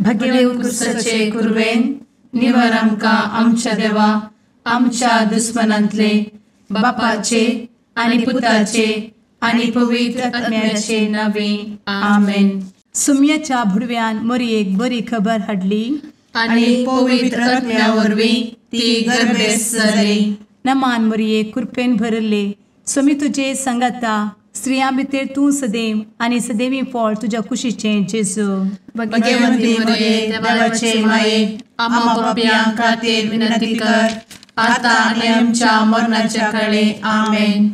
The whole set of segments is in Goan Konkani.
भगेव कुरवेन निवर आमकां आमच्या देवा आमच्या दुस्मनांतले बापाचे आनी पुताचे आनी पवित्र आत्म्याचे नावे आमेन. सुम्याच्या भुडव्यान मोरयेक बरी खबर हाडली आनी पवित्र आत्म्या वरवीं ती गर्भेस्त जाली. नमान मोरये, कृपेन भरले, स्वामी तुजे संगाता, स्त्रियां भितर तूं सदैव आनी सदैवी फळ तुज्या कुशीचें जेजू. भगवंती मोरये, देवाचे माये, आम्हा पापयां खातीर विनंती कर आता आनी आमच्या मरणाच्या काळे. आमेन.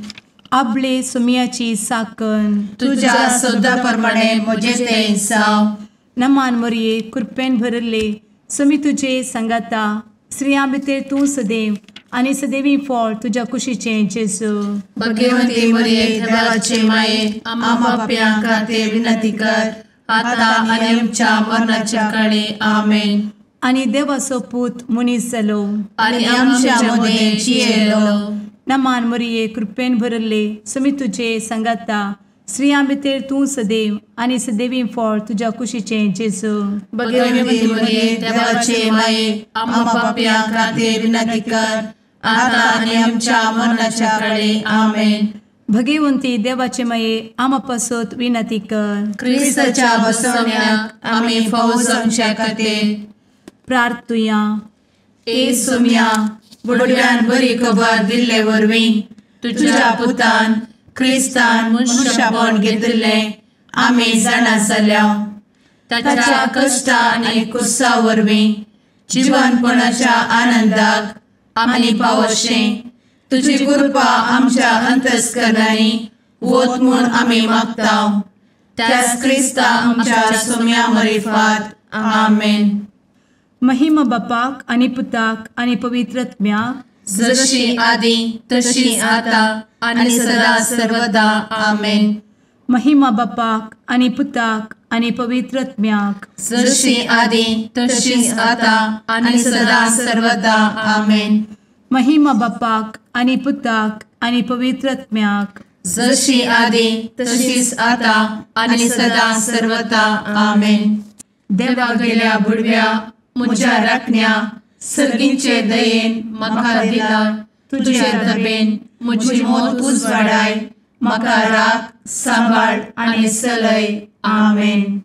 आपले सुम्याची साकन तुज्या सदा प्रमाणे म्हजें तें जावं. नमान मोरये, कृपेन भरले, स्वामी तुजे संगाता, स्त्रियां भितर तूं सदैव आनी सदैवी फळ तुज्या कुशीचें जेजू. भगवंती मोरये, देवाचे माये, आम्हा पापयां खातीर विनंती कर आता आनी आमच्या मरणाच्या काळे. आमेन. आनी देवाचो पूत मनीस जालो आनी आमच्या मदें जियेलो. नमान मोरये, कृपेन भरले, स्वामी तुजे संगाता, स्त्रियां भितर तूं सदैव आनी सदैवी फळ तुज्या कुशीचें जेजू. भगवंती मोरये, देवाचे माये, आम्हा पापयां खातीर विनंती कर आता आनी आमच्या मरणाच्या काळे. आमेन. भगवंती देवाचे माये, आम्हा पासत विनंती कर. क्रिस्ताच्या बसवण्याक आमी फावो जावच्या खातीर प्रार्थुया. ए सुम्या, बुडव्यान बरी खबर दिल्ले वरवीं तुज्या पुतान क्रिस्तान मनशापण घेतिल्लें आमी जाणा जाल्या. ताच्या कश्टा आनी कुसा वरवीं जिवनपणाच्या आनंदाक आमी पावशें तुजी कृपा आमच्या अंतस्करणांनी वत म्हूण आमी मागता. त्याच क्रिस्ता आमच्या सुम्या मरिफात. आमेन. महिमा बापाक आनी पुताक आनी पवित्र आत्म्याक, जशी आदी तशी आता आनी सदा सर्वदा. आमेन. महिमा बापाक आनी पुताक आनी पवित्र आत्म्याक, जशी आदी तशी आता आनी सदा सर्वदा. आमेन. महिमा बापाक आनी पुताक आनी पवित्र आत्म्याक, जशी आदी तशीच आता आनी सदा सर्वदा. आमेन. देवा गेल्या बुडव्या म्हज्या राखण्या सर्गींचे दयेन म्हाका दिला तुजे दबेन म्हजी मोत उजवाडाय, म्हाका राख सांबाळ आनी सलय. आमेन.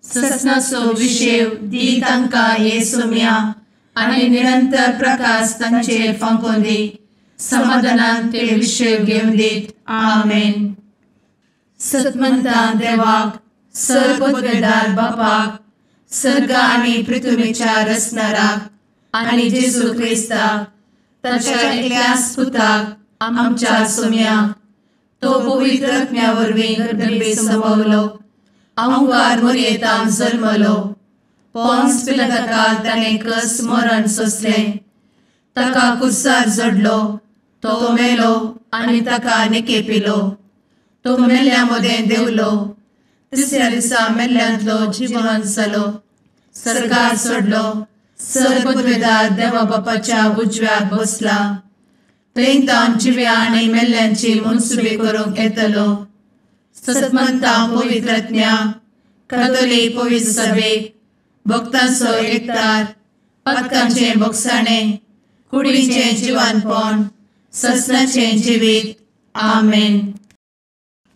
ससनाचो विशेव दी तांकां हे सुम्या आनी निरंतर प्रकाश तांचेर फांकोवन दी, समाधानान ते विशेव घेवन दीत. आमेन. सतमंता देवाक, सर्वपदवेदार बापाक, सर्ग आनी पृथ्वीच्या रचणाराक आनी जेजू क्रिस्ताक ताच्या एकल्याच पुताक आमच्या सुम्याक, तो पवित्र आत्म्या वरवीं गर्भे संभवलो, अहंकार मोरयेतान जल्मलो, पोन्स पिलाताकाल ताणें कस मरण सोंसलें, ताका कुर्सार जडलो, तो मेलो आनी ताका निकेपिलो, तो मेल्ल्या मदें देंवलो, तिसऱ्या दिसा मेल्ल्यांतलो जिवन जालो, सर्गार सोडलो, सर्वपदवेदार देवा बापाच्या उजव्याक बसला, थंय तावन जिव्या आनी मेल्ल्यांची मनसुबी करूंक येतलो. सतमंता पवित्र आत्म्या, कातोलीक पवित्र सभेक, भक्तांचो एकतार, पातकांचें भोगसाणें, कुडीचें जिवानपण, ससनाचें जिवीत. आमेन.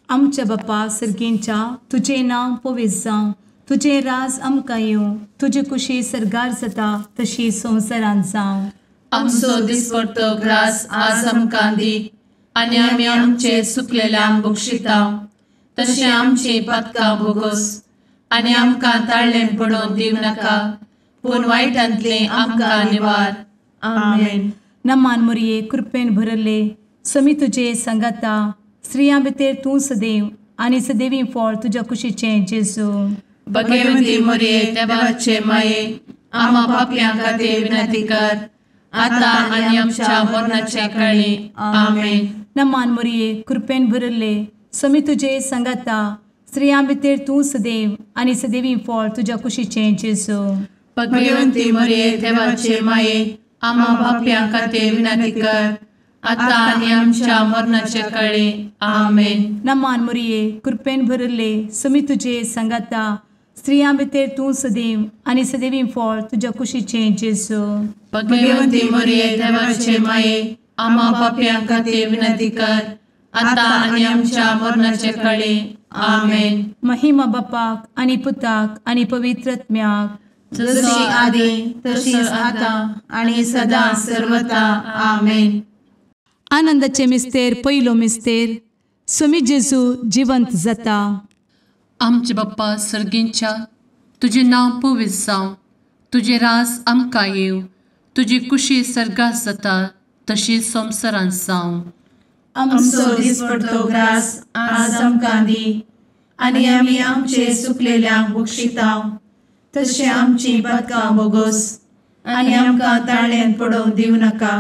आमच्या बापा सर्गींच्या, तुजें नांव पवित्र जावं, तुजें राज आमकां येवं, तुजी कुशी सर्गार जाता तशी संवसारांत जावं. आमचो दिसपडतो ग्रास आज आमकां दी आनी आमी आमचे सुकलेल्यांक बक्षिता तशें आमची पातकां भोगोस आनी आमकां ताळ्ळें पडोवन दिवं नाका, पूण वायटांतलें आमकां निवार. आमेन. नमान मोरये, कृपेन भरले, स्वामी तुजे संगाता, स्त्रियां भितर तूं सदैव आनी सदैवी फळ तुज्या कुशीचें जेजू. भगवंती मोरये, देवाचे माये, आम्हा पापयां खातीर विनंती कर आता आनी आमच्या मरणाच्या काळी. आमेन. नमान मोरये, कृपेन भरले, स्वामी तुजे संगाता, स्त्रियां भितर तूं सदैव आनी सदैवी फळ तुज्या कुशीचें जेजू. भगवंती मोरये, देवाचे माये, आम्हा पापयां खातीर विनंती कर आता आनी आमच्या मरणाच्या काळी. आमेन. नमान मोरये, कृपेन भरले, स्वामी तुजे संगाता, स्त्रियां भितर तूं सदैव आनी सदैवी फळ तुज्या कुशीचें जेजू. भगवंती मरिये देवाचे माये, आम्हा पापयां खातीर विनंती कर, आतां आनी आमच्या मरणाचे कळे. आमेन. महिमा बापाक आनी पुताक आनी पवित्र आत्म्याक, जशी आदी तशीच आतां आनी सदां सर्वता. आमेन. आनंदाचे मिस्तेर पयलो मिस्तेर, स्वामी जेजू जिवंत जाता. आमचे बाप्पा सर्गींच्या, तुजें नांव पवित्र जावं, तुजें राज आमकां येवं, तुजी कुशी सर्गात जाता तशी संवसारांत जावं. आमचो दिसपडतो ग्रास आज आमकां दी, आनी आमी आमचे सुकलेल्यांक बक्षिता तशें आमची पातकां बोगोस, आनी आमकां ताळ्यांत पडोवंक दिवं नाका,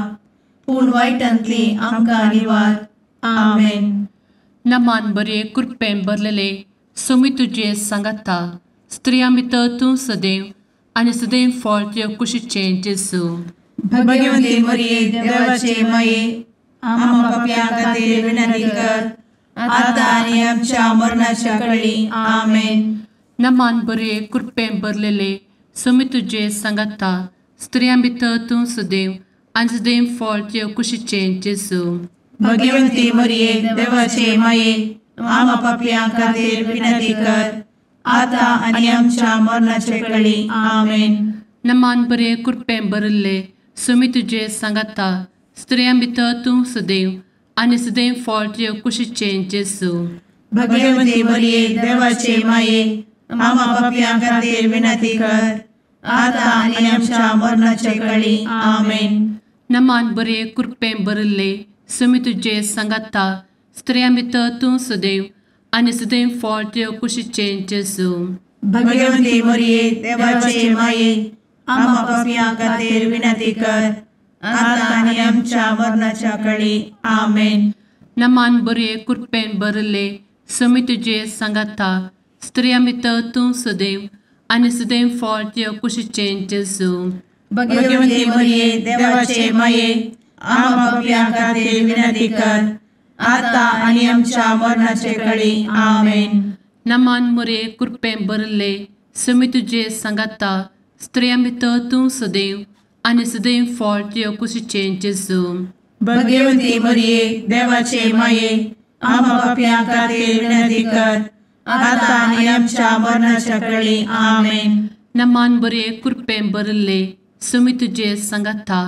पूण वायटांतली आमकां निवार. आमेन. नमान बरे कृपेन भरलेले स्वामी तुजे सांगाता, स्त्रियां भितर तूं सदैव आनी सदैव फळ तुज्या कुशीचें जेजू. भगवंती मरिये देवाचे माये, आम्हा पापयां खातीर विनंती कर, आतां आनी आमच्या मरणाच्या कळी. आमेन. नमान बरे कृपेन भरलेले स्वामी तुजे सांगाता, स्त्रियां भितर तूं सदैव आनी सदैव फळ तुज्या कुशीचें जेजू. भगवंती मरिये देवाचे माये, आम्हा पापयां खातीर विनंती कर, आतां आनी आमच्या मरणाचे कळी. आमेन. नमान बरे कृपेन भरिल्ले स्वामी तुजे सांगाता, स्त्रियां भितर तूं सदैव आनी सदैव फळ तुज्या कुशीचें जेजू. भगवंती मरिये देवाचे माये, आम्हा पापयां खातीर विनंती कर, आतां आनी आमच्या मरणाचे कळी. आमेन. नमान बरे कृपेन भरिल्ले स्वामी तुजे सांगाता, स्त्रियां भितर तूं सदैव आनी सदैव फळ तुज्या कुशीचें जेजू. भगवंती मरिये देवाचे माये, आम्हा पापयां खातीर विनंती कर, आतां आनी आमच्या मरणाच्या कळी. आमेन. नमान बरे कृपेन भरिल्ले स्वामी तुजे सांगाता, स्त्रियां भितर तूं सदैव आनी सदैव फळ तुज्या कुशीचें जेजू. भगवंती मरिये देवाचे माये, आम्हा पापयां खातीर विनंती कर, आतां आनी आमच्या मरणाचे कळी. आमेन. नमान मरिये कृपेन भरिल्ले स्वामी तुजे सांगाता, स्त्रियां भितर तूं सदैव आनी सदैव फळ तुज्या कुशीचें जेजू. भगवंती मरिये देवाचे माये, आम्हा पापयां खातीर विनंती कर, आतां आनी आमच्या मरणाच्या कळी. आमेन. नमान बरे कृपेन भरिल्ले स्वामी तुजे सांगाता,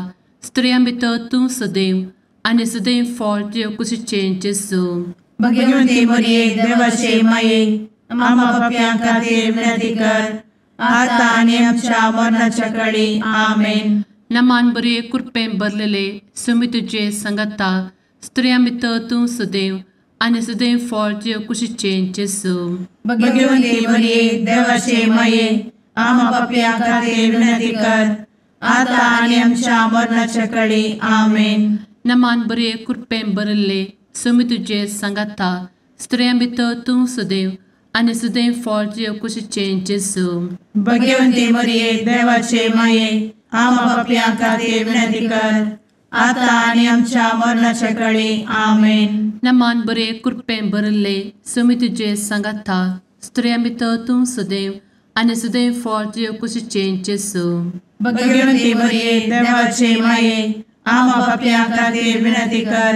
स्त्रियां भितर तूं सदैव आनी सदैव फळ तुज्या कुशीचें जेजू. भगवंती मरिये देवाचे माये, आम्हा पापयां खातीर विनंती कर, आतां आनी आमच्या मरणाच्या कळी. आमेन. नमान बरे कृपेन भरलेले स्वामी तुजे सांगाता, स्त्रियां भितर तूं सदैव आनी सदैव फळ तुज्या कुशीचें जेजू. भगवंती मरिये देवाचे माये, आम्हा पापयां खातीर विनंती कर, आतां आनी आमच्या मरणाच्या कळी. आमेन. नमान बरे कृपेन भरिल्ले स्वामी तुजे सांगाता, स्त्रियां भितर तूं सदैव आनी सदैव फळ तुज्या कुशीचें जेजू. भगवंती मरिये देवाचे माये, आम्हा पापयां खातीर विनंती कर, आतां आनी आमच्या मरणाच्या कळी. आमेन. नमान बरे कृपेन भरिल्ले स्वामी तुजे सांगाता, स्त्रियां भितर तूं सदैव आनी सदैव फळ तुज्या कुशीचें जेजू. भगवंती मरिये देवाचे माये, आम्हा पापयां खातीर विनंती कर,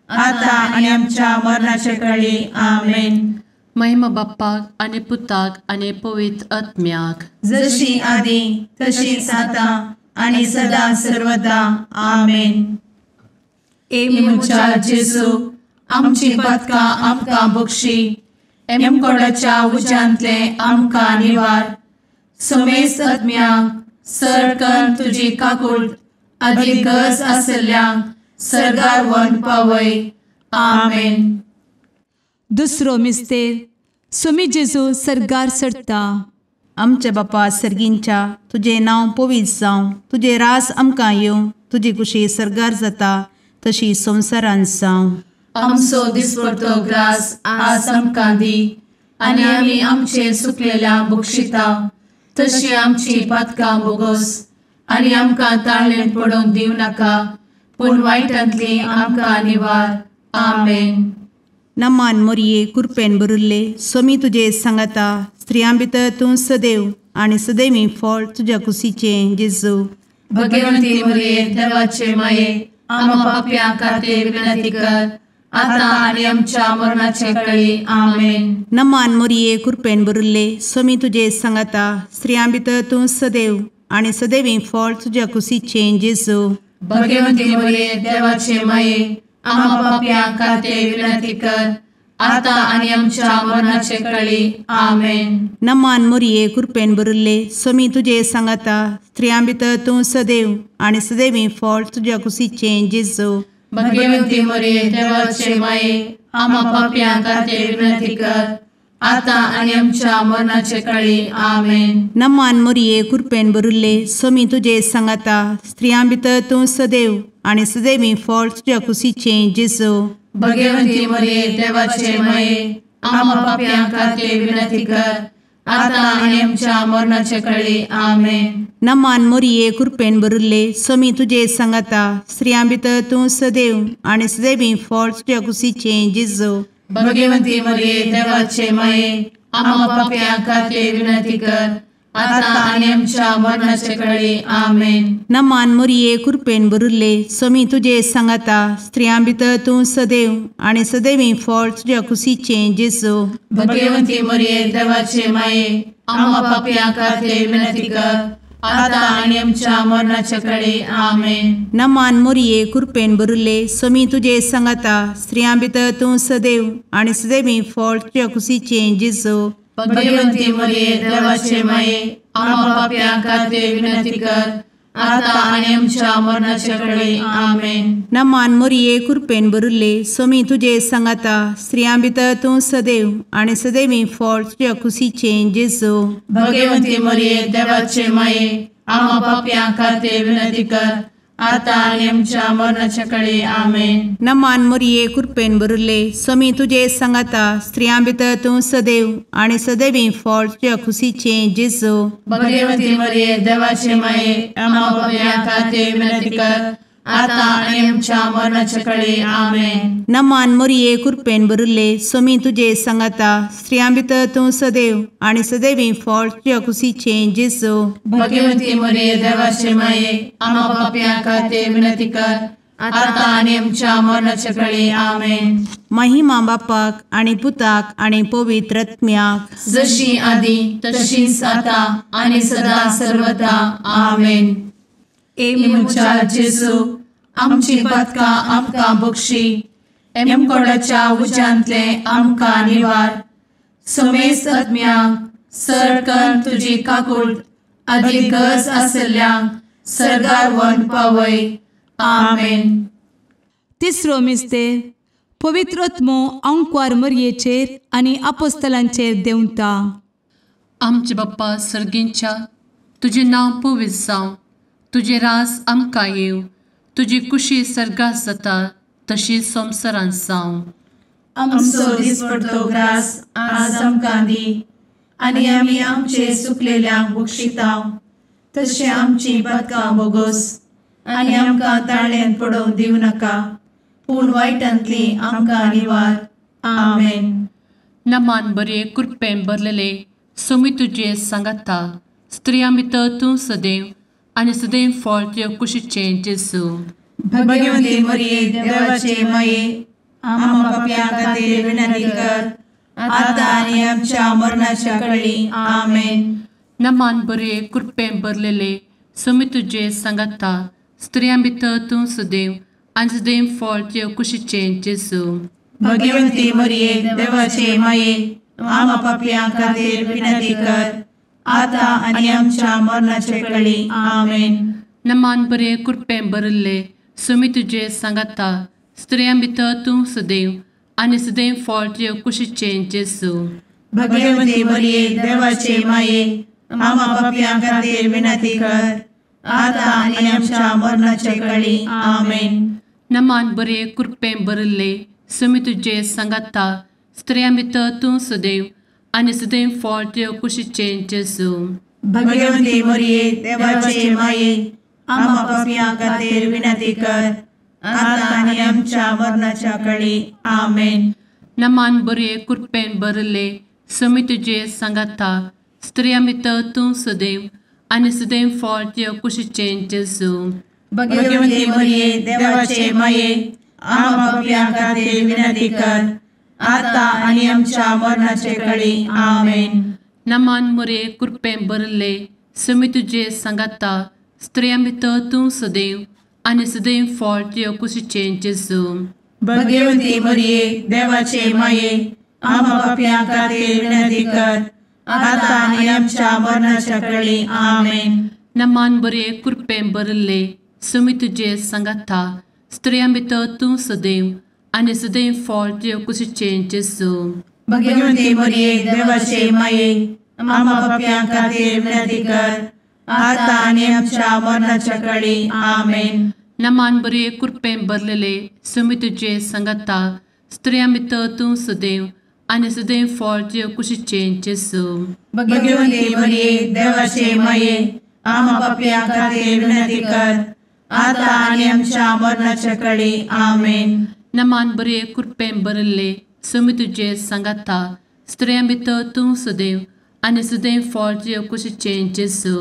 आतां आनी आमच्या मरणाच्या कळी. आमेन. महिमा बाप्पाक आनी पुताक आनी पवित्र आत्म्याक, जशी आदी तशीच आतां आनी सदां सर्वदा. आमेन. ए म्हज्या जेजू, आमची पातकां आमकां बक्षी, एमकोडाच्या उज्यांतले आमकां निवार, समेस्त आत्म्यांक सरकन तुजी काकूट आदी गरज आशिल्ल्यांक सर्गार व्हरून पावय. आमेन. दुसरो मिस्तेर, स्वामी जेजू सर्गार चडटा. आमच्या बापा सर्गींच्या, तुजें नांव पवित्र जावं, तुजें राज आमकां येवं, तुजी कुशी सर्गार जाता तशी संवसारांत जावं. आमचो दिसपडतो ग्रास आज आमकां दी, आनी आमी आमचे सुकलेल्या बक्षिता तशी आमची पातकां बोगोस, आनी आमकां ताळ्ळेंत पडोवंक दिवं नाका, पूण वायटांतली आमकां निवार. आमेन. नमान मोरये कृपेन भरिल्ले स्वामी तुजे सांगाता, स्त्रियां भितर तूं सदैव आनी सदैवी फळ तुज्या कुशीचें जेजू। भगवंती मरिये देवाचे माये, आम्हा पाप्यां खातीर विनंती कर, आतां आनी आमच्या मरणाचे वेळी। आमेन। नमान मरिये, कृपेन भरिल्ले, स्वामी तुजे सांगाता, स्त्रियां भितर तूं सदैव आनी सदैवी फळ तुज्या कुशीचें जेजू। भगवंती मरिये देवाचे माये, आम्हा पाप्यां खातीर विनंती कर, आतां आनी आमच्या मरणाचे वेळी। आमेन। नमान मरिये, कृपेन भरिल्ले, स्वामी तुजे सांगाता, स्त्रियां भितर तूं सदैव आनी सदैवी फळ तुज्या कुशीचें जेजू। भगवंती मरिये देवाचे माये, आम्हा पाप्यां खातीर विनंती कर, आतां आनी आमच्या मरणाचे वेळी। आमेन। नमान मरिये, कृपेन भरिल्ले, स्वामी तुजे सांगाता, स्त्रियां भितर तूं सदैव आनी सदैवी फळ तुज्या कुशीचें जेजू। भगवंती मरिये देवाचे माये, आम्हा पाप्यां खातीर विनंती कर, आतां आनी आमच्या मरणाचे वेळी। आमेन। नमान मरिये, कृपेन भरिल्ले, स्वामी तुजे सांगाता, स्त्रियां भितर तूं सदैव आनी सदैवी फळ तुज्या कुशीचें जेजू। भगवंती मरिये देवाचे माये, आम्हा पाप्यां खातीर विनंती कर, आतां आनी आमच्या मरणाचे वेळी। आमेन। नमान मरिये, कृपेन भरिल्ले, स्वामी तुजे सांगाता, स्त्रियां भितर तूं सदैव आनी सदैवी फळ तुज्या कुशीचें जेजू। भगवंती मरिये देवाचे माये, आम्हा पाप्यां खातीर विनंती कर, आतां आनी आमच्या मरणाचे वेळी। आमेन। नमान मरिये, कृपेन भरिल्ले, स्वामी तुजे सांगाता, स्त्रियां भितर तूं सदैव आनी सदैवी फळ तुज्या कुशीचें जेजू। भगवंती मरिये देवाचे माये, आम्हा पाप्यां खातीर विनंती कर, आतां आनी आमच्या मरणाचे वेळी। आमेन। नमान मरिये, कृपेन भरिल्ले, स्वामी तुजे सांगाता, स्त्रियां भितर तूं सदैव आनी सदैवी फळ तुज्या कुशीचें जेजू। भगवंती मरिये देवाचे माये, आम्हा पाप्यां खातीर विनंती कर, आतां आनी आमच्या मरणाचे वेळी। आमेन। नमान मरिये, कृपेन भरिल्ले, स्वामी तुजे सांगाता, स्त्रियां भितर तूं सदैव आनी सदैवी फळ तुज्या कुशीचें जेजू। भगवंती मरिये देवाचे माये, आम्हा पाप्यां खातीर विनंती कर, आतां आनी आमच्या मरणाचे वेळी। आमेन। नमान मरिये, कृपेन भरिल्ले, स्वामी तुजे सांगाता, स्त्रियां भितर तूं सदैव आनी सदैवी फळ तुज्या कुशीचें जेजू। भगवंती मरिये देवाचे माये, आम्हा पाप्यां खातीर विनंती कर, आतां आनी आमच्या मरणाचे वेळी। आमेन। महिमा बापाक आनी पुताक आनी पवित्र आत्म्याक, जशी आदी तशीच आतां आनी सदा सर्वदा। आमेन। ए म्हज्या जेजू, आमची पातकां आमकां बक्षी, एमकोडाच्या उज्यांतले आमकां निवार, समेस्त आत्म्यांक सरकन तुजी काकूट आदी गरज आसल्ल्यांक सर्गार व्हरून पावय। आमेन। तिसरो मिस्तेर, पवित्र आत्मो आंकवार मरयेचेर आनी आपोस्तलांचेर देंवता। आमचे बाप्पा सर्गींच्या, तुजें नांव पवित्र जावं, तुजें राज आमकां येवं, तुजी कुशी सर्गात जाता तशी संवसारांत जावं। आमचो दिसपडतो ग्रास आज आमकां दी, आनी आमी आमचे सुकलेल्यांक बक्षितांव, तशें आमची पातकां बोगोस, आनी आमकां ताळ्यान पडोवंक दिवं नाका, पूण वायटांतली आमकां निवार। आमेन। नमान बरे कृपेन भरलेले, स्वामी तुजे सांगाता, स्त्रियां भितर तूं सदैव आनी सदैव फळ तुज्या कुशीचें जेजू। भगवंती मरिये देवाचे माये, आम्हा पाप्यां खातीर विनंती कर, आतां आनी आमच्या मरणाच्या वेळी। आमेन। नमान बरे कृपेन भरलेले, स्वामी तुजे सांगाता, स्त्रियां भितर तूं सदैव आनी सदैव फळ तुज्या कुशीचें जेजू। भगवंती मरिये देवाचे माये, आम्हा पाप्यां खातीर विनंती कर, आतां आनी आमच्या मरणाचे वेळी। आमेन। नमान बरे कृपेन भरिल्ले, स्वामी तुजे सांगाता, स्त्रियां भितर तूं सदैव आनी सदैव फळ तुज्या कुशीचें जेजू। भगवंती मरिये देवाचे माये, आम्हा पाप्यां खातीर विनंती कर, आतां आनी आमच्या मरणाचे वेळी। आमेन। नमान बरे कृपेन भरिल्ले, स्वामी तुजे सांगाता, स्त्रियां भितर तूं सदैव आनी सदैव फळ तुज्या कुशीचें जेजू। भगवंती मरिये देवाचे माये, आम्हा पाप्यां खातीर विनंती कर, आतां आनी आमच्या मरणाच्या वेळी। आमेन। नमान बरे कृपेन भरिल्ले, समी तुजे सांगाता स्त्रियां भितर तूं सदैव आनी सदैव फळ तुज्या कुशीचें जेजू. भगवती मरिये देवाचे माये आम्हा पाप्यां खातीर विनंती कर आता आनी आमच्या मरणाचे कळी. आमेन. नमान मोरये कृपेन भरिल्ले समी तुजे सांगाता स्त्रियां भितर तूं सदैव आनी सदैव फळ तुज्या कुशीचें जेजू. भगवती मरिये देवाचे माये आम्हा पाप्यां खातीर विनंती कर आता आनी आमच्या मरणाच्या कळी. आमेन. नमान बरे कृपेन भरिल्ले समी तुजे सांगाता स्त्रियां भितर तूं सदैव आनी सदैव फळ तुज्या कुशीचें जेजू. भगवती मरिये देवाचे माये आम्हा पाप्यां खातीर विनंती कर आता आनी आमच्या मरणाच्या कळी. आमेन. नमान बरे कृपेन भरलेले समी तुजे सांगाता स्त्रियां भितर तूं सदैव आनी सदैव फळ तुज्या कुशीचें जेजू. भगवती मरिये देवाचे माये आम्हा पाप्यां खातीर विनंती कर आता आनी आमच्या मरणाच्या कळी. आमेन. नमान बरे कृपेन भरिल्ले समी तुजे सांगाता स्त्रियां भितर तूं सदैव आनी सदैव फळ तुज्या कुशीचें जेजू.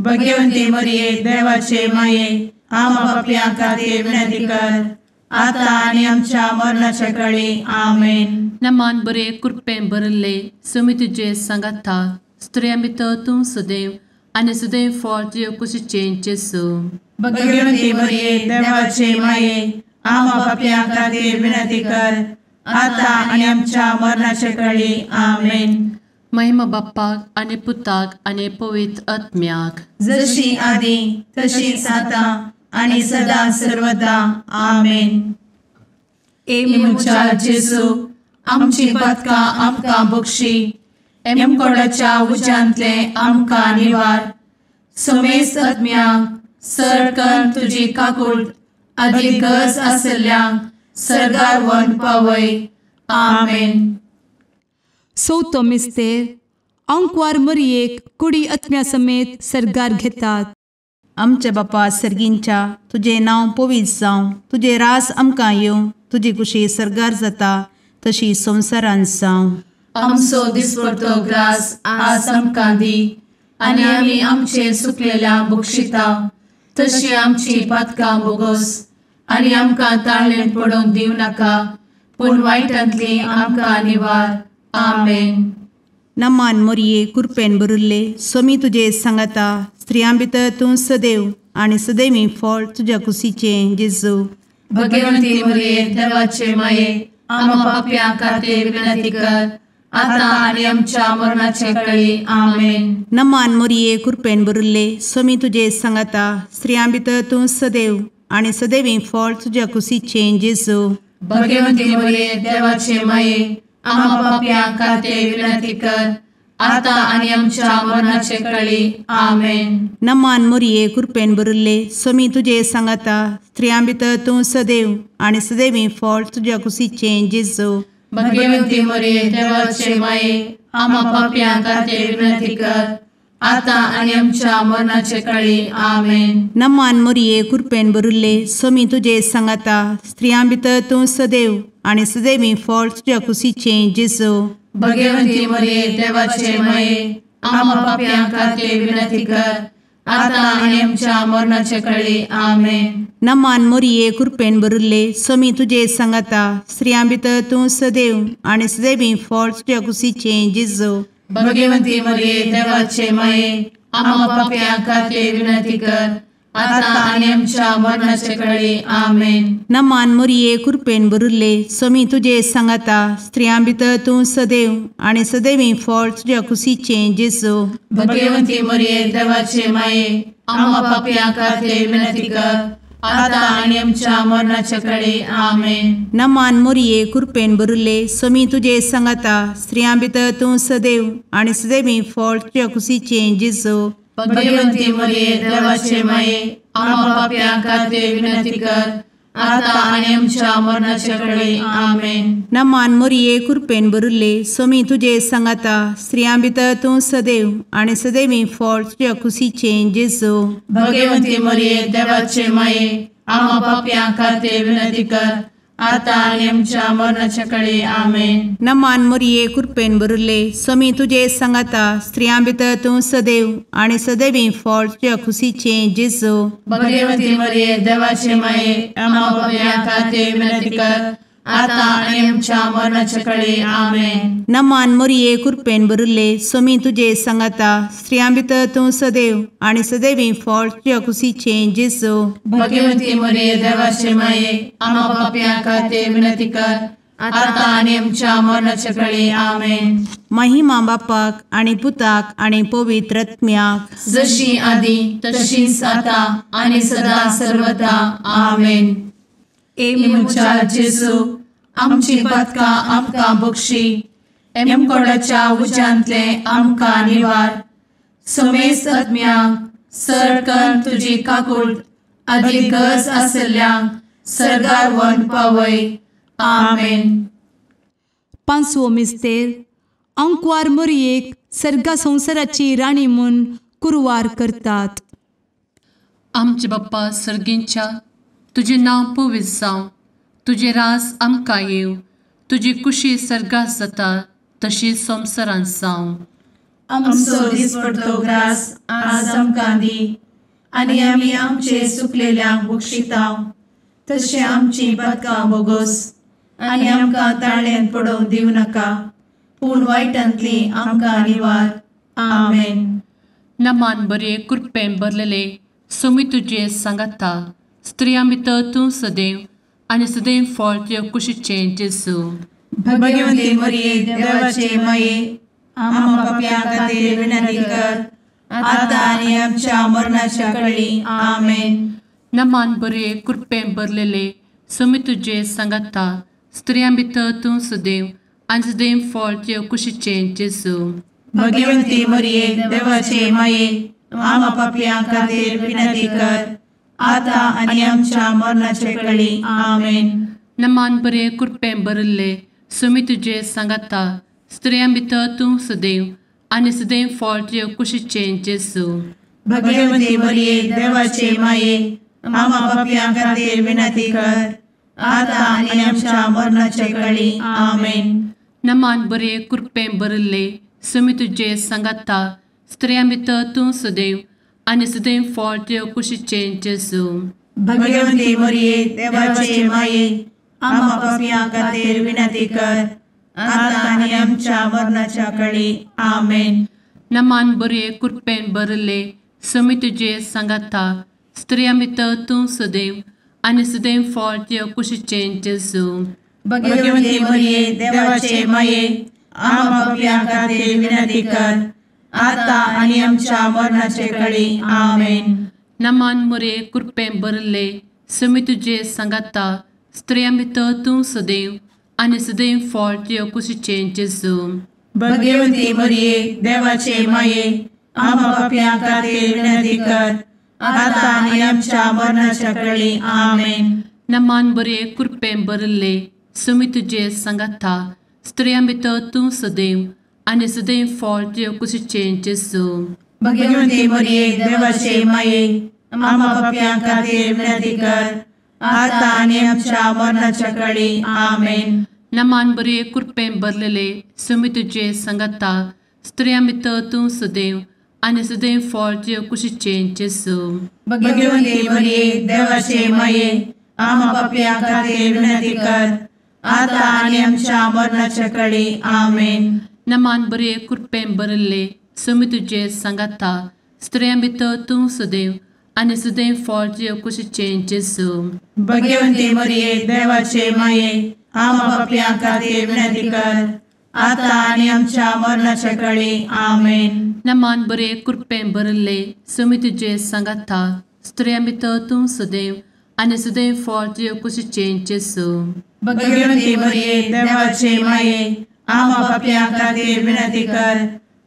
भगवती मरिये देवाचे माये आम्हा पाप्यां खातीर विनंती कर आता आनी आमच्या मरणाच्या कळी. आमेन. नमान बरे कृपेन भरिल्ले समी तुजे सांगाता स्त्रियां भितर तूं सदैव आनी सदैव फळ तुज्या कुशीचें जेजू. भगवती मरिये देवाचे माये आम्हा पाप्यां खातीर विनंती कर आता आनी आमच्या मरणाच्या कळी. आमेन. महिमा बाप्पाक आनी पुताक आनी पवित्र आत्म्याक, जशी आदी तशीच आता आनी सदा सर्वदा. आमेन. ए म्हज्या जेजू आमची पातकां आमकां बक्षी, एमकोडाच्या उज्यांतले आमकां निवार, समेस्त आत्म्यांक सरकन तुजी काकूट आदी गरज आसल्ल्यांक सर्गार व्हरून पावय. आमेन. चवथो मिस्तेर आंकवार मरियेक कुडी आत्म्या समेत सर्गार घेतात. आमच्या बापा सर्गींच्या तुजें नांव पवित्र जावं, तुजें रास आमकां येवं, तुजी कुशी सर्गार जाता तशी संवसारांत जावं. आमचो दिसपडतो ग्रास आज आमकां दी आनी आमी आमचे सुकलेल्या बक्षिता तशी आमची पातकां बोगोस आनी आमकां ताळेन पडोवंक दिवं नाका, पूण वायटांतली आमकां निवार. आमेन. नमान मोरये कृपेन भरिल्ले स्वामी तुजे सांगाता स्त्रियां भितर तूं सदैव आनी सदैवी फळ तुज्या कुशीचें जेजू. भगवंती मोरये देवाचे माये आम्हा पाप्यां खातीर विनंती कर आता आनी आमच्या मरणाचे कळी. आमेन. नमान मोरये कृपेन भरिल्ले स्वामी तुजे सांगाता स्त्रियां भितर तूं सदैव आनी सदैवी फळ तुज्या कुशीचें जेजू. भगवंती मोरये देवाचे माये आम्हा पाप्यां खातीर विनंती कर आता आनी आमच्या मरणाचे कळी. आमेन. नमान मोरये कृपेन भरिल्ले स्वामी तुजे सांगाता स्त्रियां भितर तूं सदैव आनी सदैवी फळ तुज्या कुशीचें जेजू. भगवंती मोरये देवाचे माये आम्हा पाप्यां खातीर विनंती कर आता आनी आमच्या मरणाचे कळी. आमेन. नमान मोरये कृपेन भरिल्ले स्वामी तुजे सांगाता स्त्रियां भितर तूं सदैव आनी सदैवी फळ तुज्या कुशीचें जेजू. भगवंती मोरये देवाचे माये आम्हा पाप्यां खातीर विनंती कर आता आनी आमच्या मरणाचे कळी. आमेन. नमान मोरये कृपेन भरिल्ले स्वामी तुजे सांगाता स्त्रियां भितर तूं सदैव आनी सदैवी फळ तुज्या कुशीचें जेजू. भगवंती मोरये देवाचे माये आम्हा पाप्यां खातीर विनंती कर आता आनी आमच्या मरणाचे कळी. आमेन. नमान मोरये कृपेन भरिल्ले स्वामी तुजे सांगाता स्त्रियां भितर तूं सदैव आनी सदैवी फळ तुज्या कुशीचें जेजू. भगवंती मोरये देवाचे माये आम्हा पाप्यां खातीर विनंती कर आता आनी आमच्या मरणाचे कळी. आमेन. नमान मोरये कृपेन भरिल्ले स्वामी तुजे सांगाता स्त्रियां भितर तूं सदैव आनी सदैवी फळ तुज्या कुशीचें जेजू. भगवंती मोरये देवाचे माये आम्हा पाप्यां खातीर विनंती कर आता आनी आमच्या मरणाचे कळी. आमेन. नमान मोरये कृपेन भरिल्ले स्वामी तुजे सांगाता स्त्रियां भितर तूं सदैव आनी सदैवी फळ तुज्या कुशीचें जेजू. भगवंती मोरये देवाचे माये आम्हा पाप्यां खातीर विनंती कर आतां आनी आमच्या मरणाच्या कळे. आमेन. नमान मोरये कृपेन भरिल्ले स्वामी तुजे सांगाता, स्त्रियां भितर तूं सदैव आनी सदैवी फळ तुज्या खुशीचें जेजू. भगवती मरिये देवाचे माये, आम्हा पाप्यां खातीर विनंती कर, आतां आनी आमच्या मरणाच्या कळे. आमेन. नमान मोरये कृपेन भरिल्ले स्वामी तुजे सांगाता, स्त्रियां भितर तूं सदैव आनी सदैवी फळ तुज्या खुशीचें जेजू. भगवती मरिये देवाचे माये, आम्हा पाप्यां खातीर विनंती कर, आतां आनी आमच्या मरणाच्या कळे. आमेन. महिमा बापाक आनी पुताक आनी पवित्र आत्म्याक, जशी आदी तशीच आतां आनी सदा सर्वदा. आमेन. ए म्हज्या जेजू, आमची पातकां आमकां बक्षी, एमकोडाच्या उज्यांतले आमकां निवार, समेस्त आत्म्यांक सरकन तुजी काकूट आदी गरज आशिल्ल्यांक सर्गार व्हरून पावय. आमेन. पांचवो मिस्तेर अंकवार मोरयेक सर्गा संवसाराची राणी म्हूण कुरवार करतात. आमचे बाप्पा सर्गींच्या, तुजें नांव पवित्र जावं, तुजें राज आमकां येवं, तुजी कुशी सर्गात जाता तशी संवसारांत जावं. आमचो दिसपडतो ग्रास आज आमकां दी, आनी आमी आमचे सुकलेल्यांक बक्षितांव, तशें आमची पातकां बोगोस, आनी आमकां ताळ्यांत पडोवंक दिवं नाका, पूण वायटांतली आमकां निवार. आमेन. नमान बरे कृपेन भरलेले स्वामी तुजे सांगाता, स्त्रियां भितर तूं सदैव आनी सदैव फळ तुज्या कुशीचें जेजू. भगवती मरिये देवाचे माये, आम्हा पाप्यां खातीर विनंती कर, आतां आनी आमच्या मरणाच्या कळी. आमेन. नमान बरे कृपेन भरलेले स्वामी तुजे सांगाता, स्त्रियां भितर तूं सदैव आनी सदैव फळ तुज्या कुशीचें जेजू. भगवती मरिये देवाचे माये, आम्हा पाप्यां खातीर विनंती कर, आतां आनी आमच्या मरणाच्या कळी. आमेन. नमान बरे कृपेन भरिल्ले स्वामी तुजे सांगाता, स्त्रियां भितर तूं सदैव आनी सदैव फळ तुज्या कुशीचें जेजू. भगवती मरिये देवाचे माये, आम्हा पाप्यां खातीर विनंती कर, आतां आनी आमच्या मरणाच्या कळी. आमेन. नमान बरे कृपेन भरिल्ले स्वामी तुजे सांगाता, स्त्रियां भितर तूं सदैव आनी सदैव फळ तुज्या कुशीचें जेजू. भगवती मरिये देवाचे माये, आम्हा पाप्यां खातीर विनंती कर, आतां आनी आमच्या मरणाच्या कळी. आमेन. नमान बरे कृपेन भरिल्ले स्वामी तुजे सांगाता, स्त्रियां भितर तूं सदैव आनी सदैव फळ तुज्या कुशीचें जेजू. भगवती मरिये देवाचे माये, आम्हा पाप्यां खातीर विनंती कर, आतां आनी आमच्या मरणाचे कळी. आमेन. नमान मरिये कृपेन भरिल्ले स्वामी तुजे सांगाता, स्त्रियां भितर तूं सदैव आनी सदैव फळ तुज्या कुशीचें जेजू. भगवती मरिये देवाचे माये, आम्हा पाप्यां खातीर विनंती कर, आतां आनी आमच्या मरणाच्या कळी. आमेन. नमान बरे कृपेन भरिल्ले स्वामी तुजे सांगाता, स्त्रियां भितर तूं सदैव आनी सदैव फळ तुज्या कुशीचें जेजू. भगवती मरिये देवाचे माये, आम्हा पाप्यां खातीर विनंती कर, आतां आनी आमच्या मरणाच्या कळी. आमेन. नमान बरे कृपेन भरलेले स्वामी तुजे सांगाता, स्त्रियां भितर तूं सदैव आनी सदैव फळ तुज्या कुशीचें जेजू. भगवती मरिये देवाचे माये, आम्हा पाप्यां खातीर विनंती कर, आतां आनी आमच्या मरणाच्या कळी. आमेन. नमान बरे कृपेन भरिल्ले स्वामी तुजे सांगाता, स्त्रियां भितर तूं सदैव आनी सदैव फळ तुज्या कुशीचें जेजू. भगवती मरिये देवाचे माये, आम्हा पाप्यां खातीर विनंती कर, आतां आनी आमच्या मरणाच्या कळी. आमेन. नमान बरे कृपेन भरिल्ले स्वामी तुजे सांगाता, स्त्रियां भितर तूं सदैव आनी सदैव फळ तुज्या कुशीचें जेजू. भगवती मरिये देवाचे माये, आम्हा पाप्यां खातीर विनंती कर,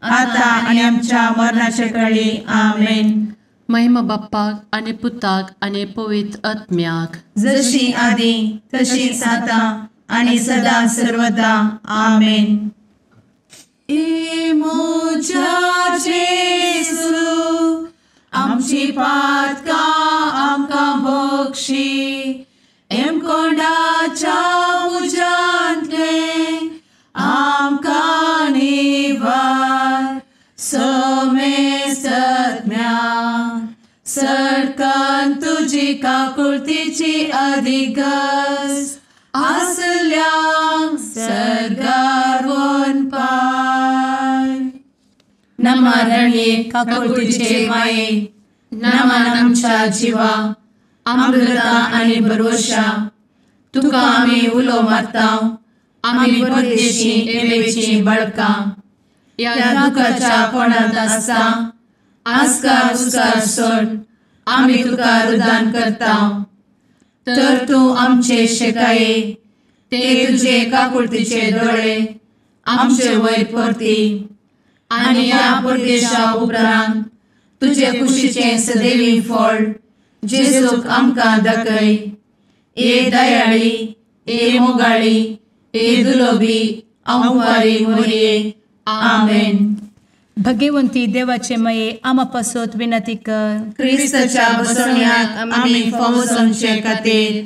आतां आनी आमच्या मरणाच्या कळी. आमेन. महिमा बाप्पाक आनी पुताक आनी पवित्र आत्म्याक, जशी आदी तशीच आतां आनी सदा सर्वदा. आमेन. ए म्हज्या जेजू, आमची पातकां आमकां बक्षी, एमकोंडाच्या तुजी काकुळतीची अधिगस आसल्यांक सर्गार वनपाय. नमा रणये काकुळतीचे माये, नमन आमच्या जिवा, अमृता आनी भरवशा, तुका आमी उलो मारता, आमी परदेशी एवेची बळकां, ह्या दुखाच्या कोणांत आसता आस्कार उस्कार सोड आमी तुका रुदान करता. तर तूं आमचे शेकाये ते तुजे काकुळतीचे दोळे आमचे वयर परती आनी ह्या परदेशा उपरांत तुजे कुशीचें सदैवी फळ जेजूक आमकां दाखय. ए दयाळी, ए मोगाळी, ए दुलोबी अंवारी मोरये. आमेन. भगवंती देवाचे मये आमा पासत विनंती कर. क्रिस्ताच्या बसवण्याक आमी फावो जावचे खातीर.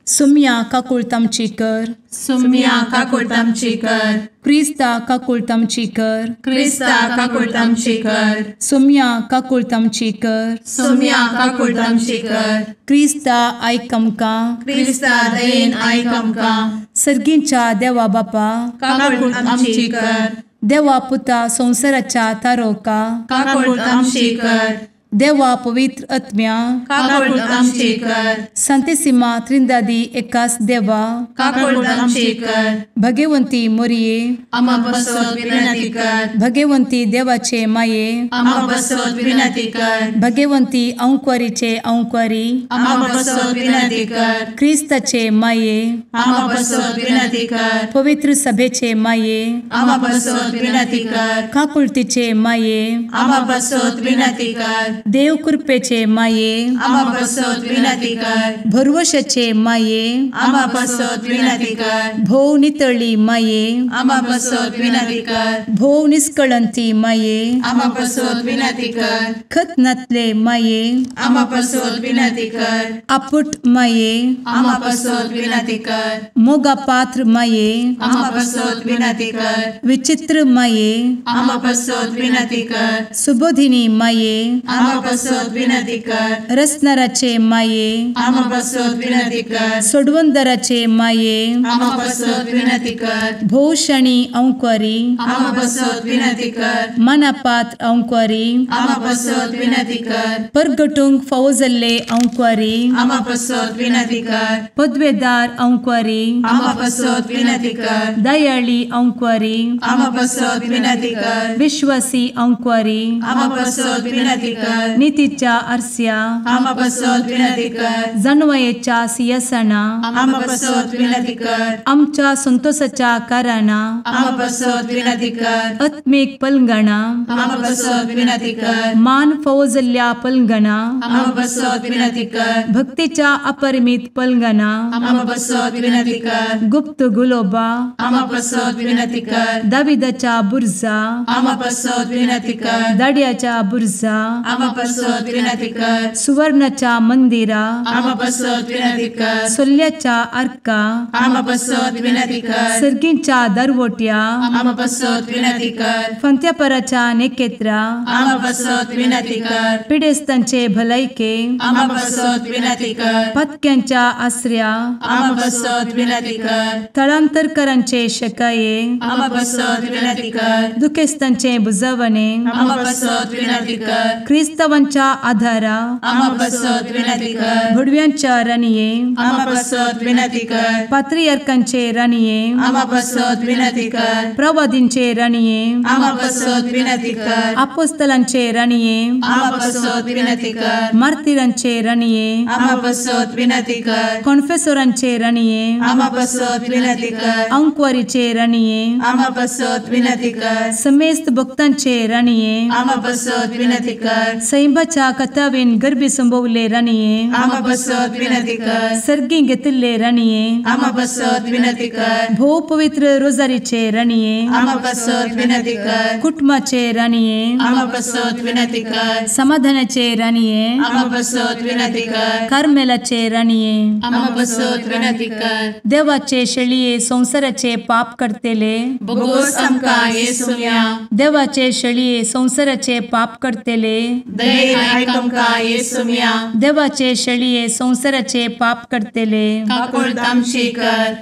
सुम्या काकुळत आमची कर. सुम्या काकुळत आमची कर. क्रिस्ता काकुळत आमची कर. क्रिस्ता काकुळत आमची कर. सुम्या काकुळत आमची कर. सुम्या काकुळत आमची कर. क्रिस्ता आयक आमकां. क्रिस्ता दयेन आयक आमकां. सर्गींच्या देवा बापा काकुळत आमची कर. देवा पुता संवसाराच्या तारोका काकुळत आमची कर. देवा पवित्र आत्म्या काकुळत आमची कर. संतेसिमा त्रिंदादी एकास देवा काकुळत आमची कर. भगवंती मोरये आमा पासत विनंती कर. भगवंती देवाचे माये आमा पासत विनंती कर. भगवंती अंकुरीचे अंकुरी आमा पासत विनंती कर. क्रिस्ताचे माये आमा पासत विनंती कर. पवित्र सभेचे माये आमा पासत विनंती कर. काकुळतीचे माये आमा पासत विनंती कर. देव कृपेचे माये आमा पासत विनंती कर. भरवशाचे माये आमा पासत विनंती कर. भोव नितळी माये आमा पासत विनंती कर. भोव निष्कळंती माये आमा पासत विनंती कर. खत नातले माये आमा पासत विनंती कर. आपुट माये आमा पासत विनंती कर. मोगा पात्र माये आमा पासत विनंती कर. विचित्र माये आमा पासत विनंती कर. सुबोधिनी माये आमा पासत विनंती कर. रसनाराचे माये आमा पासत विनंती कर. सोडवंदराचे माये आमा पासत विनंती कर. भोवशणी अंकुरी आमा पासत विनंती कर. मनापात्र अंकुरी आमा पासत विनंती कर. परगटूंक फावो जाल्ले अंकुरी आमा पासत विनंती कर. पदवेदार अंकुरी आमा पासत विनंती कर. दयाळी अंकुरी आमा पासत विनंती कर. विश्वासी अंकुरी आमा पासत विनंती कर. नितीच्या आरस्या आमा पासत विनंती कर. जानवयेच्या सिंहासना आमा पासत विनंती कर. आमच्या संतोषाच्या कारणा आमा पासत विनंती कर. आत्मीक पलंगणा आमा पासत विनंती कर. मान फावो जाल्ल्या पलंगणा आमा पासत विनंती कर. भक्तीच्या अपरिमित पलंगणा आमा पासत विनंती कर. गुप्त गुलोबा आमा पासत विनंती कर. दाविदाच्या बुर्जा आमा पासत विनंती कर. दाड्याच्या बुर्जा आमा पासत विनंती कर. सुवर्णाच्या मंदिरा आमा पासत विनंती कर. सोल्ल्याच्या आर्का आमा पासत विनंती कर. सर्गींच्या दरवट्या आमा पासत विनंती कर. फंत्यापराच्या नेकेत्रा आमा पासत विनंती कर. पिडेस्तांचे भलायके आमा पासत विनंती कर. पत्क्यांच्या आसऱ्या आमा पासत विनंती कर. थळांतरकरांचे शकाये आमा पासत विनंती कर. दुखेस्तांचे बुजवणे आमा पासत विनंती कर. क्रिस्तावांच्या आधारा आमा पासत विनंती कर. भुडव्यांच्या राणये आमा पासत विनंती कर. पात्रियार्कांचे राणये आमा पासत विनंती कर. प्रवादींचे राणये आमा पासत विनंती कर. आपोस्तलांचे राणये आमा पासत विनंती कर. मार्तिरांचे राणये आमा पासत विनंती कर. कॉन्फेसोरांचे राणये आमा पासत विनंती कर. अंकुवारीचे राणये आमा पासत विनंती कर. समेस्त भक्तांचे राणये आमा पासत विनंती कर. सैंबाच्या कथावेन गर्भी संभवले राणये आमा पासत विनंती कर. सर्गी घेतिल्ले राणये आमा पासत विनंती कर. भोव पवित्र रोजारीचे राणये आमा पासत विनंती कर. कुटुंबाचे राणये आमा पासत विनंती कर. समाधानाचे राणये आमा पासत विनंती कर. कार्मेलाचे राणये आमा पासत विनंती कर. देवाचे शेळये संवसाराचे पाप करतेले बोगोस आमकां येसुम्या देवाचे शेळये संवसाराचे पाप करतेले दयेन आयक आमकां येसुम्या। देवाचे शेळये संवसाराचे पाप करतले काकुळट आमची कर।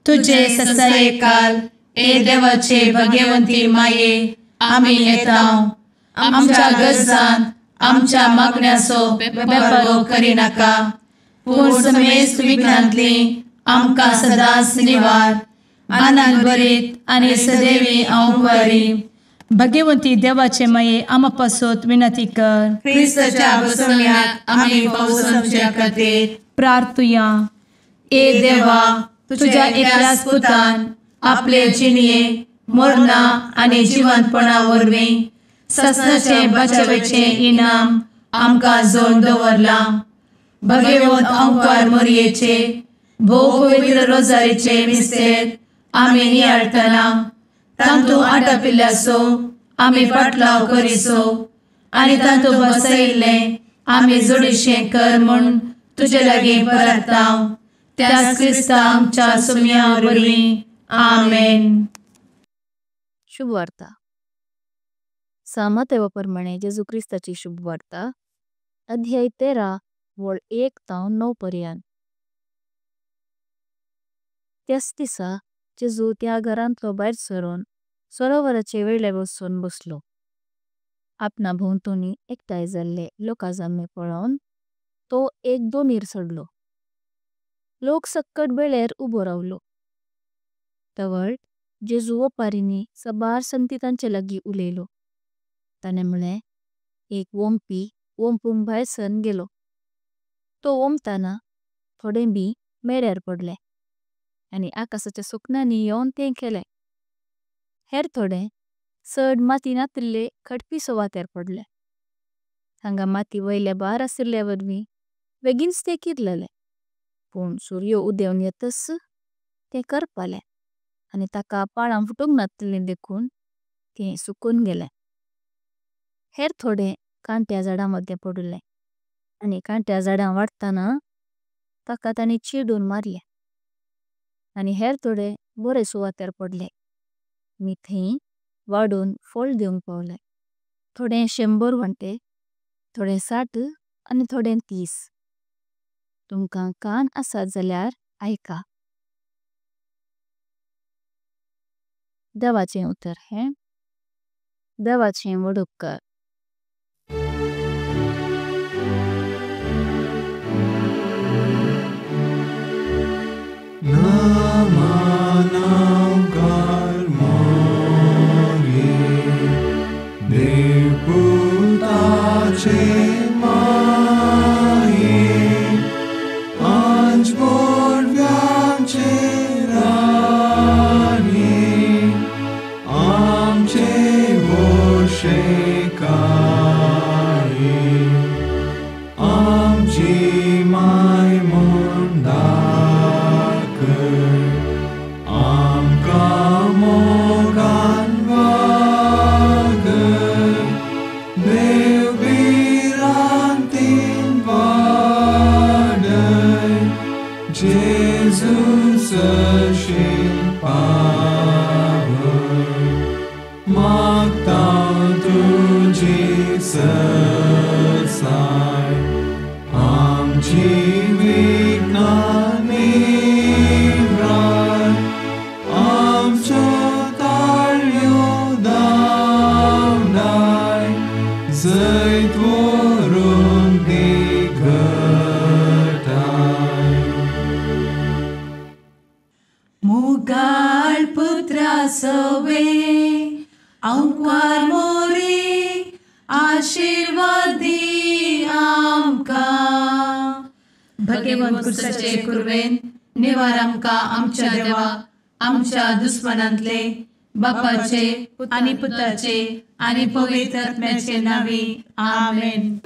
तुजे ससायेकाल ए देवाचे भगवंती माये आमी येता आमच्या गरजान आमच्या मागण्याचो बेपर्वो करिनाका पूण समेस्त विघ्नांतली आमकां सदांच निवार। आनंद भरीत आनी सदैवी अंवकारी भगवंती देवाचे माये आमा पासत विनंती कर। क्रिस्ताच्या बसवण्याक आमी पावसाच्या खातीर प्रार्थुया। ए देवा तुझ्या एकल्याच पुतान आपले जिणये मरणा आनी जिवंतपणा वरवीं ससनाचे बचावेचे इनाम आमकां जोडून दवरलां। भगवंत अंकार मोरयेचे भोव पवित्र रोजारीचे मिस्तेर आमी नियाळटना तांतू आटापिल्ल्याचो आमी पाटलाव करिसो आनी तांतू बसयिल्लें आमी जोडीशें कर म्हूण तुजे लागीं परता त्याच क्रिस्ता आमच्या सुम्या वरवीं आमेन। शुभवार्ता। सामातेवा प्रमाणे जेजू क्रिस्ताची शुभवार्ता अध्याय 13 वळ 1 तावन 9 पर्यंत। त्याच दिसा जेजू त्या घरांतलो भायर सरून सरोवराचे वेळे बसून बसलो। आपणा भोंवतणी एकठांय जाल्ले लोकांजमे पळोवन तो एक दोमीर चडलो। लोक सक्कट बेळेर उबो रावलो। तवळ जेजू वपारींनी सबार संती तांचे लागी उलयलो। ताणें म्हळें, एक वोम्पी वोम्पूंक भायर सरन गेलो। तो वोम्पतना थोडें बी मेळ्यार पडलें आनी आकाशाच्या सुकण्यांनी येवन तें केलें। हेर थोडें चड माती नातिल्ले खडपी सुवातेर पडलें। हांगा माती वयल्या बार आशिल्ल्या वरवीं बेगीनच तें किरलेलें। पूण सूर्य उदेवन येतच तें करपालें आनी ताका पाळां फुटूंक नातिल्लें देखून तें सुकून गेलें। हेर थोडें कांट्या झाडां मदें पडलें आनी कांट्या झाडां वाडतना ताका तांणी चिडून मारलें। आनी हेर थोडें बोरे सुवातेर पडलें आनी थंय वाडून फल दिवंक पावलें। थोडें 100 वांटे, थोडें 60 आनी थोडें 30। तुमकां कान आसात जाल्यार आयका। देवाचें उतर हें देवाचें व्हड उपकार। भगवंत कुरवेन निवार आमकां आमच्या देवा आमच्या दुस्मनांतले बापाचे आनी पुताचे आनी पवित्र आत्म्याचे नांवी आमेन।